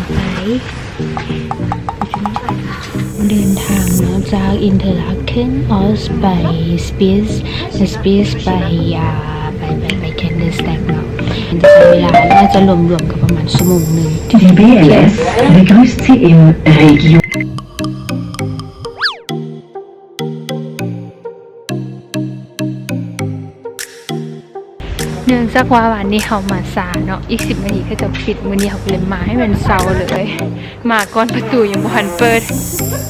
ໄປ ເດີນທາງເນາະ ຈາກ Interlaken ອອສ ໄປ Spitz ແລະ Spitz ໄປ ອ່າ ໄປ ໄປ ໄປ Kandersteg ເນາະ ມັນຈະໃຊ້ເວລາ ໜ້າຈະລວມໆ ກໍປະມານຊົ່ວໂມງໜຶ່ງ. Die B L S begrüßt Sie in Region. ເນື່ອງຈາກວ່າວານນີ້ເຮົາມາຊ້າເນາະ ອີກສິບນາທີເຂົາເຈົ້າປິດ ມື້ນີ້ເຮົາກໍເລີຍມາໃຫ້ມັນເຊົ້າເລີຍ ມາກ່ອນປະຕູຍັງບໍ່ທັນເປີດ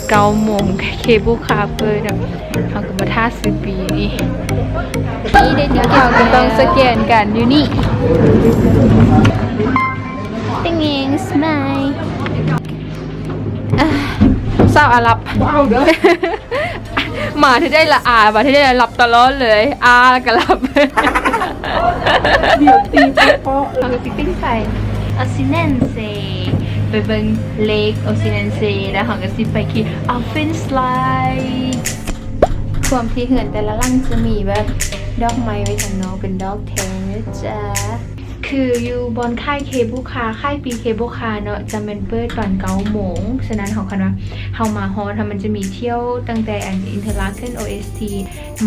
ເກົ້າໂມງ cable car ເປີດເນາະ ເຮົາກໍມາຖ້າຊື້ບີຢູ່ນີ້ ເຮົາກໍຕ້ອງສະແກນກັນຢູ່ນີ້ Ding, ding, smile. ອ່າ ຊາວອາຣັບ ມາທີ່ໃດລະອາ ມາທີ່ໃດລະຫຼັບຕະຫຼອດເລີຍ ອາແລ້ວກໍຫຼັບ ດຽວຕີໂປະໆ ເຮົາກໍຊິປິ່ນໄປ Ossense ໄປເບິ່ງ Lake Ossense ແລ້ວເຮົາກໍຊິໄປຂີ່ Affenslide ຄວາມທີ່ເຮືອນແຕ່ລະຫຼັງຈະມີແບບດອກໄມ້ໄວ້ທາງນອກ ເປັນດອກແທນເນາະຈ້າ. ຄືຢູ່ບ່ອນຄ້າຍ cable car ຄ້າຍປີ cable car ເນາະ ຈະແມ່ນເປີດຕອນເກົ້າໂມງ ສະນັ້ນເຮົາ ຄັນວ່າເຮົາມາຮອດ ເຮົາ ມັນຈະມີທ່ຽວຕັ້ງແຕ່ອັນ Interlaken ໂອ ເອສ ທີ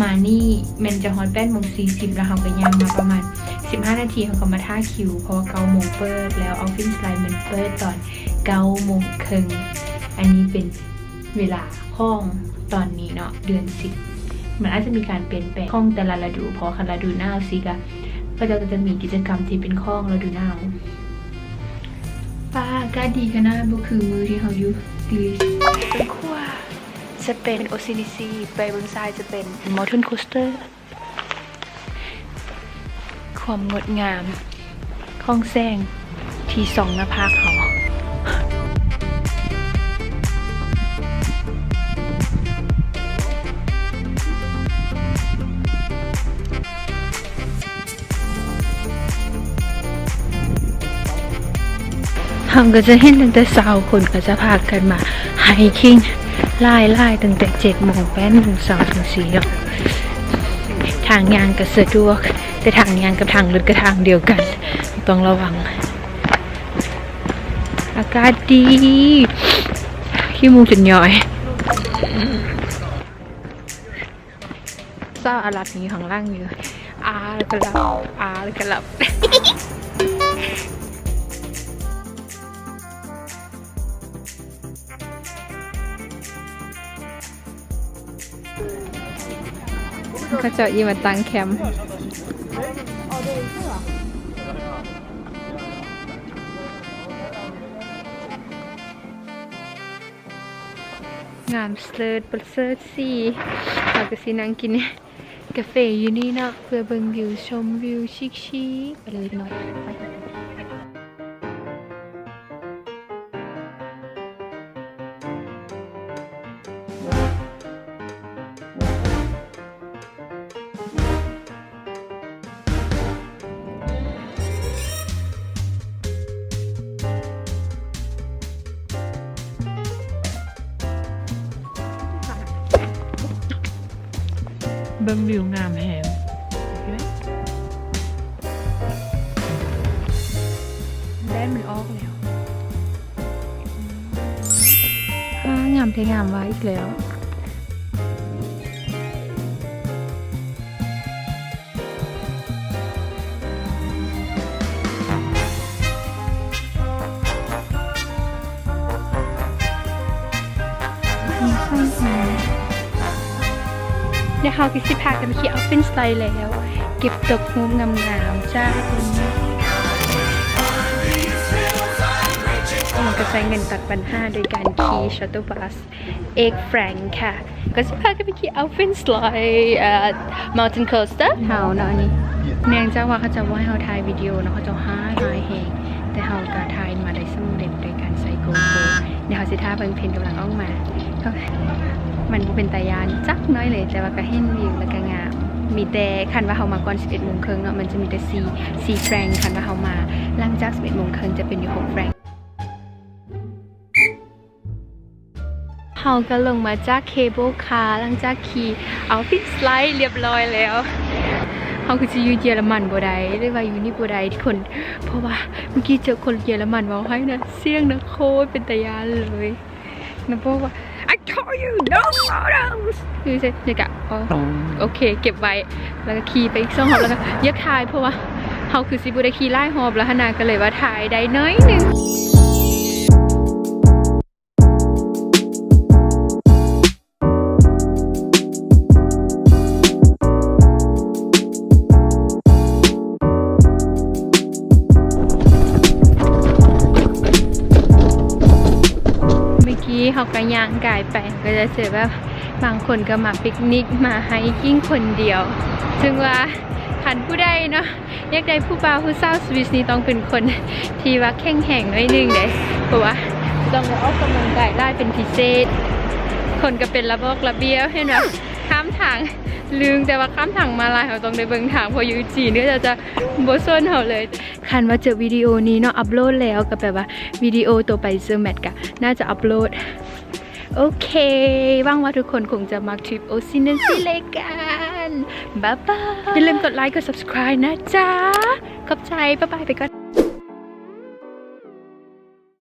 ມານີ້ ແມ່ນຈະຮອດແປດໂມງສີ່ສິບ ແລ້ວເຮົາກໍຍ່າງມາປະມານສິບຫ້ານາທີ ເຮົາກໍມາຖ້າຄິວ ເພາະວ່າເກົ້າໂມງເປີດ ແລ້ວ Affenslide ມັນເປີດຕອນເກົ້າໂມງເຄິ່ງ ອັນນີ້ເປັນ ເວລາຂອງຕອນນີ້ເນາະ ເດືອນສິບ ມັນອາດຈະມີການປ່ຽນແປງຂອງແຕ່ລະລະດູ ເພາະວ່າຄັນລະດູໜາວຊີ້ກະ ເຂົາເຈົ້າກໍຈະມີກິດຈະກຳທີ່ເປັນຂອງລະດູໜາວ. ຟ້າອາກາດດີຂະໜາດ ບໍ່ຄືມື້ທີ່ເຮົາຢູ່ຕິລິສ. ເປັນຂົວ ຈະເປັນ Ossense ໄປເບື້ອງຊ້າຍຈະເປັນ Mountain Coaster. ຄວາມງົດງາມຂອງແສງທີ່ສ່ອງໜ້າຜາກເຮົາ. ເຮົາກໍຈະເຫັນຕັ້ງແຕ່ເຊົ້າ ຄົນກໍຈະພາກັນມາ hiking ຫຼາຍໆ ຕັ້ງແຕ່ເຈັດໂມງ ແປດໂມງເຊົ້າຈັ່ງຊີ້ເນາະ. ທາງຍ່າງກໍສະດວກ ແຕ່ທາງຍ່າງກັບທາງລົດກໍທາງດຽວກັນ ຕ້ອງລະວັງ. ອາກາດດີ ຂີ້ມູກຈົນຍ້ອຍ. ຊາວອາຣັບຍັງຢູ່ຂ້າງຫຼັງຢູ່ ອາລະກະຫຼັບ ອາລະກະຫຼັບ. ເຂົາເຈົ້າອີ່ມາຕັ້ງແຄມ. ງາມເລີດປະເສີດສີ. ເຮົາກໍຊິນັ່ງກິນກາເຟຢູ່ນີ້ເນາະ ເພື່ອເບິ່ງວິວ ຊົມວິວຊິກໆ ໄປເລີຍພີ່ນ້ອງ. ເບິ່ງວິວງາມແຮງ. ແດດມັນອອກແລ້ວ. ວ້າ ງາມແທ້ງາມວ່າອີກແລ້ວ. ດຽວເຮົາກໍຊິພາກັນໄປຂີ່ Affenslide ແລ້ວ ເກັບຕົກຮູບງາມໆ ຈ້າ. ເຮົາກໍໃຊ້ເງິນຕັດບັນຫາໂດຍການຂີ່ shuttle bus Air France ຄ່ະ ກໍຊິພາກັນໄປຂີ່ Affenslide ເອີ Mountain Coaster ເຮົາເນາະ. ອັນນີ້ເນື່ອງຈາກວ່າເຂົາເຈົ້າບໍ່ໃຫ້ເຮົາຖ່າຍວິດີໂອເນາະ ເຂົາເຈົ້າຮ້າຍ ຮ້າຍແຮງ ແຕ່ເຮົາກໍຖ່າຍມາໄດ້ສຳເລັດໂດຍການໃຊ້ GoPro. ດຽວເຮົາຊິຖ້າເບິ່ງເພນກຳລັງອອກມາ. ມັນບໍ່ເປັນຕາຢ້ານຈັກໜ້ອຍເລີຍ ແຕ່ວ່າກໍເຫັນວິວແລ້ວກໍງາມ. ມີແຕ່ຄັນວ່າເຮົາມາກ່ອນສິບເອັດໂມງເຄິ່ງເນາະ ມັນຈະມີແຕ່ສີ່ ສີ່ franc. ຄັນວ່າເຮົາມາຫຼັງຈາກສິບເອັດໂມງເຄິ່ງ ຈະເປັນຢູ່ຫົກ franc. ເຮົາກໍລົງມາຈາກ cable car ຫຼັງຈາກຂີ່ Affenslide ລຽບຮ້ອຍແລ້ວ. ເຮົາຄືຊິຢູ່ເຢຍລະມັນບໍ່ໄດ້ ຫຼືວ່າຢູ່ນີ້ບໍ່ໄດ້ທຸກຄົນ ເພາະວ່າມື້ກີ້ເຈີຄົນເຢຍລະມັນເວົ້າໃຫ້ນະ ສຽງນະ ໂຄດເປັນຕາຢ້ານເລີຍນະ ບອກວ່າ I told you no photos ຄືຊິນີ້ກະ ອໍ ໂອເຄ ເກັບໄວ້ ແລ້ວກະຂີ່ໄປອີກສອງຮອບ ແລ້ວກະຢາກຖ່າຍ ເພາະວ່າເຮົາຄືຊິບໍ່ໄດ້ຂີ່ຫຼາຍຮອບແລ້ວຫັ້ນນະ ກະເລີຍວ່າຖ່າຍໄດ້ໜ້ອຍໜຶ່ງ. ເມື່ອກີ້ເຮົາກະຍ່າງກາຍໄປ ກະຈະເຈີແບບບາງຄົນກະມາປິກນິກ ມາໄຮກິ້ງຄົນດຽວ ເຊິ່ງວ່າຄັນຜູ້ໃດເນາະ ຢາກໄດ້ຜູ້ບ່າວຜູ້ສາວສະວິດນີ້ ຕ້ອງເປັນຄົນທີ່ວ່າແຂງແຮງໜ້ອຍໜຶ່ງເດ້ ເພາະວ່າຕ້ອງໄດ້ອອກກຳລັງກາຍຫຼາຍເປັນພິເສດ ຄົນກະເປັນລະບອກລະບຽບ ເຫັນບໍ່ ຂ້າມທາງ ລຶ່ງ ແຕ່ວ່າຂ້າມທາງມ້າລາຍ ເຮົາຕ້ອງໄດ້ເບິ່ງທາງ ເພາະຢູ່ຈີນເຂົາເຈົ້າຈະບໍ່ສົນເຮົາເລີຍ. ຄັນວ່າເຈີວິດີໂອນີ້ເນາະ ອັບໂຫຼດແລ້ວ ກະແປວ່າວິດີໂອຕໍ່ໄປເຈີແມັດກະໜ້າຈະອັບໂຫຼດ. ໂອເຄ ຫວັງວ່າທຸກຄົນຄົງຈະມັກທຣິບໂອຊິນເນນຊີເລກັນ ບາຍບາຍ ຢ່າລືມກົດໄລ ກົດ subscribe ນະຈ໊ະ ຂອບໃຈ ບາຍບາຍ ໄປກ່ອນ.